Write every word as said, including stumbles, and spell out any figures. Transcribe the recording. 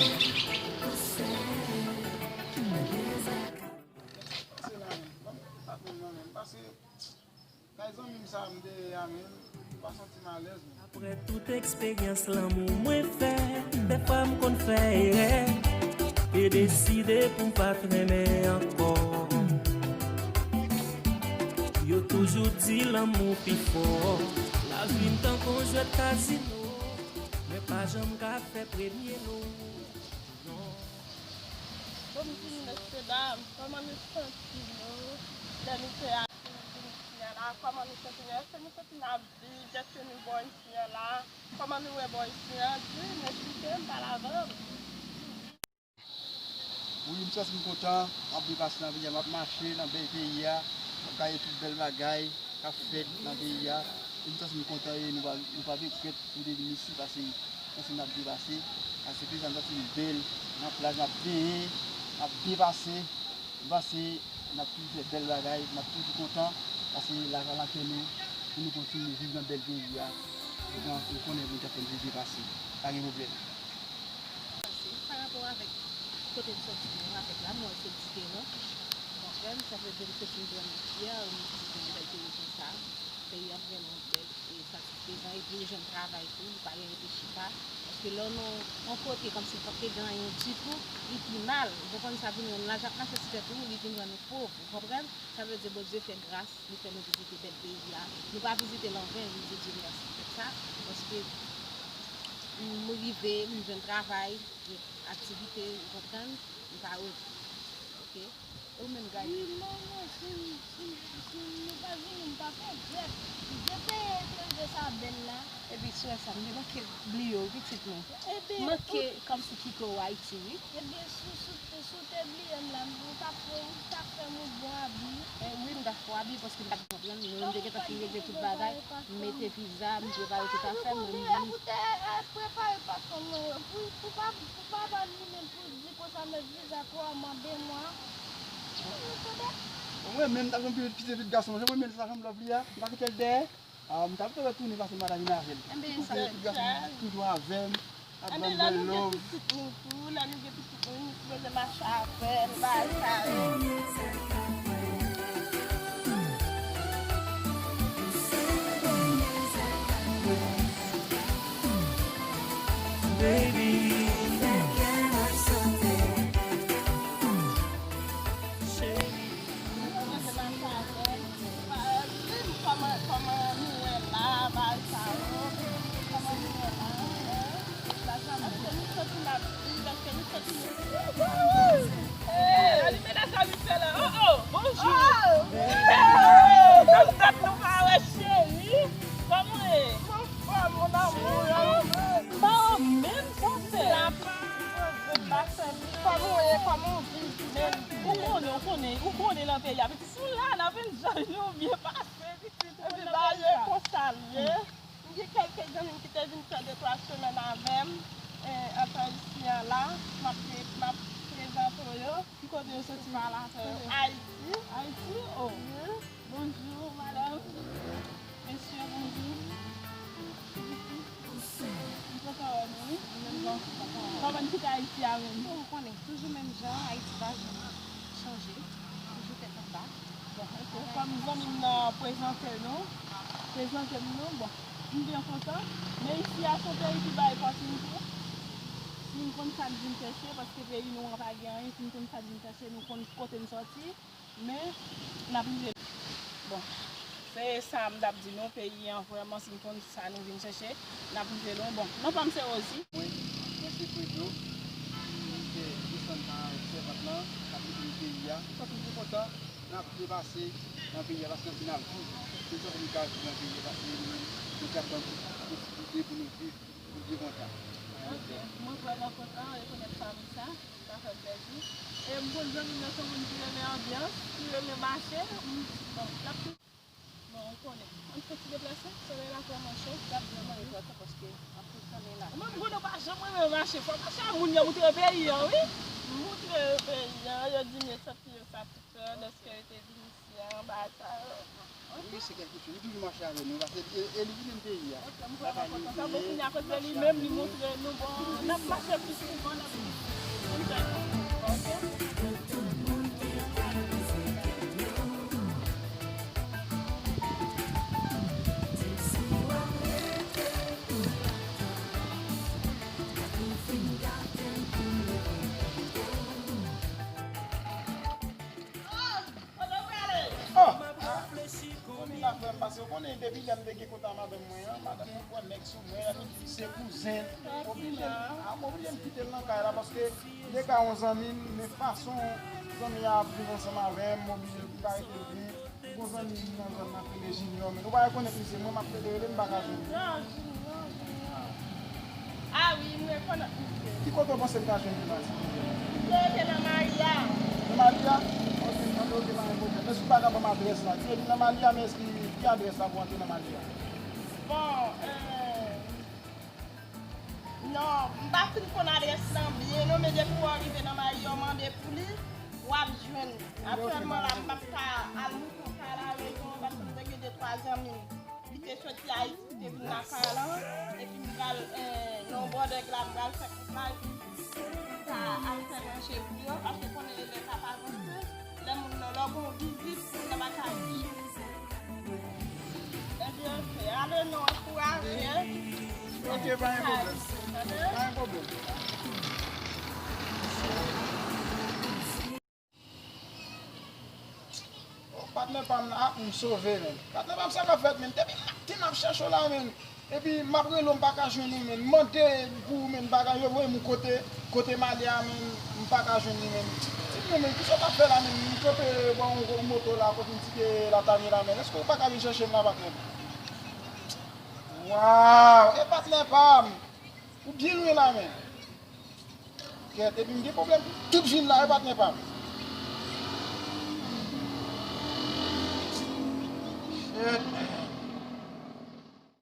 Pase la menm. Ban m pa menm nan menm. Pase kay zanmi m sa a m te ye a menm. M pa santi m alèz menm. Apre tout eksperyans lanmou mwen fè, dèfwa m konn fè erè e deside pou m pa t renmen ankò. Yo toujou di lanmou pi fò. Lavi m tankou jwèt kazino, men pa janm ka fè premye lo. Non. Bon, m di nou, mesye dam, kòman nou santi nou lè nou te a vin isit la? Kòman nou santi nou? Èske nou santi n ap viv? Èske nou bon isit la? Kòman nou wè bò isit la? Di m, eksplike m, pale avè m. Wi, m santi m kontan, m ap byen pase nan peyi a, m ap mache nan bèl peyi a, m ap gade tout bèl bagay k ap fèt nan peyi a. E m santi m kontan e nou pa, nou pa regrèt nou te vin isit, pase m santi m ap byen pase, pase prezan m santi m bèl, nan plaj m ap benyen, m ap byen pase, m panse n ap toujou fè bèl bagay, n ap toujou kontan, pase lajan nan kè nou, pou nou kontinye viv nan bèl peyi a, nou konnen Bondye ap fè nou byen pase, pa gen pwoblèm. Pase, pa rapò avèk kote n sòti yo, avèk la, m wè se diferan. Ou konprann? Sa vle di m soti m vrèman fyè, m vizite yon bèl peyi konsa. Peyi a vrèman bèl e satisfezan. Epi ou jwenn travay tou, ou pa gen rete chita. Paske lè w nan yon kote kòmsi w pa t ka gen anyen ditou, li pi mal. Ou konprann? Sa vin rann laj ap mache sou tèt ou, li vin rann ou pòv. Ou konprann? Sa vle di Bondye fè gras. Li fè nou vizite bèl peyi a. Nou pa vizite l anven, nou di Dye mèsi poutèt sa, paske m rive, m jwenn travay, gen aktivite, ou konprann, m pa regrèt. Oke? E ou menm, Gaby? Wi, manman, si, si, si nou pa vini, m p ap regrèt. Bondye te, te rive sa bèl la. Epi, sou sa, m te manke bliye w, pitit mwen. Manke kòmsi kite w Ayiti, wi. Ebyen, si, si, si w te bliye m la, ou t ap fè, ou t ap fè m yon bon abi. Eh, wi, m t ap fè w abi paske m pa t konprann. Mwen menm, m te gentan fin regle tout bagay. M mete viza, m prepare tout afè m, mwen m vini. Ou te, eh, prepare paspò mwen, pou, pou pa, pou pa ban li menm pou di konsa, mèt viza twa mwa, de mwa. Ou tande? Mwen menm, m t ap janm pile pitit gason, mwen menm, sa janm lòv li a, m pa kite l dèyè. Ah, m t ap tou retounen pase madanm vin avè l. Ebyen, sa. Tout gason toujou avè m, ap ban m bèl love. Ebyen, la nou gen pitit nou tou, la nou gen pitit nou, nou sipoze mache avè l, bagay sa yo. Baby, fè kè m ap sote. Cheri. Kòman, kòman nou wè la, bagay sa yo? Kòman nou wè la, hein? Èske nou santi n ap viv? Èske nou santi nou... Hey, alime la sa vit fè la. Oh, oh, bonjou. Oh! Hey, nan tèt nou pa wè, cheri. Kòman w ye? Mwen anfòm, mon amour. Mwen anfòm. Bon, menm sa fè. Kòman w ye? Kòman w viv menm? Ou konnen, ou konnen, ou konnen nan peyi a, pitit, nou la, n ap enjoy nou, byen pase, pitit, ou konnen nan peyi a. Ebyen, bagay konsa l ye. M gen kèlke zanmi m ki te vin fè de twa semèn avè m, eh, an tan isi a la, m ap pre-, m ap prezante w yo. Ki kote yo soti? Ayiti. Ayiti? Oh. Wi. Bonjou, madanm. Mesye, bonjou. M kontan wè nou, wi. Kòman n kite Ayiti a menm? Bon, ou konnen, toujou menm jan, Ayiti pa janm chanje, toujou tèt anba. Bon, ok, fò m zanmi m nan prezante nou, prezante m nou, bon, m byen kontan, men isi a se yon peyi ki bay opòtinite. Si n konn sa n vin chèche, paske peyi nou an pa gen anyen, si n konn sa n vin chèche, nou konn kote n sòti, men n ap rive. Bon, se sa m t ap di nou, peyi an vrèman, si n konn sa nou vin chèche, n ap rive lwen. Bon, non pa m se Rosie. Mwen, mwen se Fredo, m te desann nan sèvant lan, n ap rive nan peyi a, m santi m pi kontan, n ap depase nan peyi a, paske n ap viv, m santi m ka viv nan peyi a, paske nou, nou ka ban nou posibilite pou nou viv. Bondye kontan. Ok, mwen vrèman kontan rekonèt fanmi sa, sa fè m plèzi. E m konn zanmi m nan se yon moun ki renmen anbyans, ki renmen mache. M, bon, l ap tou, bon, ou konnen. Ann fè ti deplase, solèy la vrèman cho. L ap vrèman enpòtan paske anpil solèy la. Ou menm, m konnen w pa janm renmen mache. Fò w mache a moun yo moutre peyi an, wi. Moutre yo peyi an, yo di m yo santi yo satisfè dèske yo te vin isi a, bagay sa yo. Li se kèlke chou, li toujou mache avè nou, paske e, e li ki menm peyi a. Ok, m vrèman kontan. Tankou kounye a, akoz de li menm, li montre nou, bon, n ap mache plis souvan, n ap vin fè konsèy. Oh! Konnen la frè m, paske w konnen depi lè m te gen kont a madanm mwen an, madanm mwen pran nèg sou mwen, epi se kouzen l. M oblije, a, m oblije m kite l nan kay la, paske li te ka yon zanmi m, men fason zanmi a ap viv ansanm avè m, m oblije m pa rete byen. Gon zanmi m nan zòn nan k rele Junior, men ou pa rekonèt misye, mwen m ap plede rele, m pa ka jwenn li. Non, Junior, Junior. Ah wi, m rekonèt misye. Ki kote w panse m ka jwenn li la, silvouplè? Misye rete nan Mali a. Nan Mali a? Ok, ok, ok, pa gen pwoblèm. Èske w pa ka ban m adrès la? Misye rete nan Mali a, men èske ki adrès la pou antre nan Mali a? Bon, euh, non, m pa fin konn adrès lan byen non, men depi w rive nan Mali a, w mande pou li, w ap jwenn. Aktyèlman la, m p ap ka al moute yon kay la, rezon an, paske m te gen de twa zanmi m ki te soti Ayiti, ki te vin lakay lan, epi m pral, eh, nan yon bòdèg la, m pral fè koup la, epi m ka al fè manje pou yo, paske konnen lè k ap avanse, lè moun nan, lè w gen yon vizit, moun nan pa ka di. Ebyen, ok, ale non, ankouraje. Ok, pa gen pwoblèm. Pa gen pwoblèm. Oh, patnè pa m nan, ah, m sove, menn. Patnè pa m, sa k ap fèt, menn? Depi maten m ap chèche w la, menn. Epi m ap rele w, m pa ka jwenn ou, menn. M mande pou ou, menn, m pa ka, yo voye m kote, kote Mali a, menn, m pa ka jwenn li, menn. Di m non, menn, kisa w t ap fè la, menn? M kanpe bò yon moto la, kote m di ke l ap ale la, menn. Èske w pa ka vin chèche m la, patnè? Waw, e patnè pa m. Ou byen lwen la, menn. Kèt, epi m gen pwoblèm pou tout vin la, wi, patnè pa m. Shit.